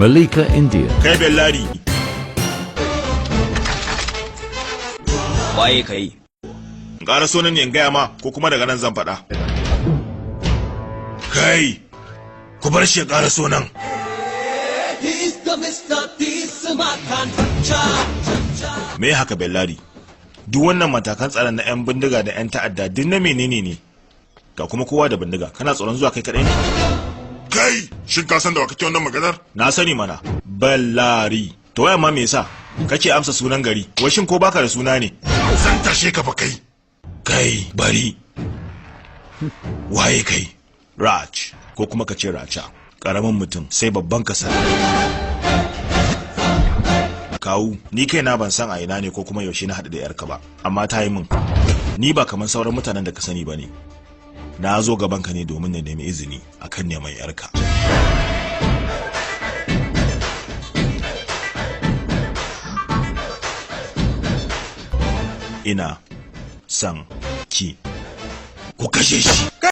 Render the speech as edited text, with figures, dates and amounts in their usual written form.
Malika India. Kai Bellari. Waye kai? Ƙara sunan ne in gaya ma ko kuma daga nan zan faɗa. Kai, ku bar shi ya ƙara sunan. Me haka Bellari? Duk wannan matakan tsaron na 'yan bindiga da 'yan ta'adda duk na menene ne? Ga kuma kowa da bindiga, kana tsoron zuwa kai kaɗai ne? Kai, shin ka san da wa kake wannan maganar? Na sani mana, Bellari. To waya ma me yasa kake amsa sunan gari? Wai shin ko baka da suna ne? Zan tashe ka fa kai. Kai, bari. Waye kai? Raj, ko kuma ka ce Racha. Karamin mutum sai babban kasa. Kawu, ni kaina ban san a ina ne ko kuma yaushe na haɗu da yarka ba, amma ta yi min. Ni ba kamar sauran mutanen da ka sani ba ne. Na zo gabanka ne domin na nemi izini akan neman yarka. Ina san ki. Ku kashe shi.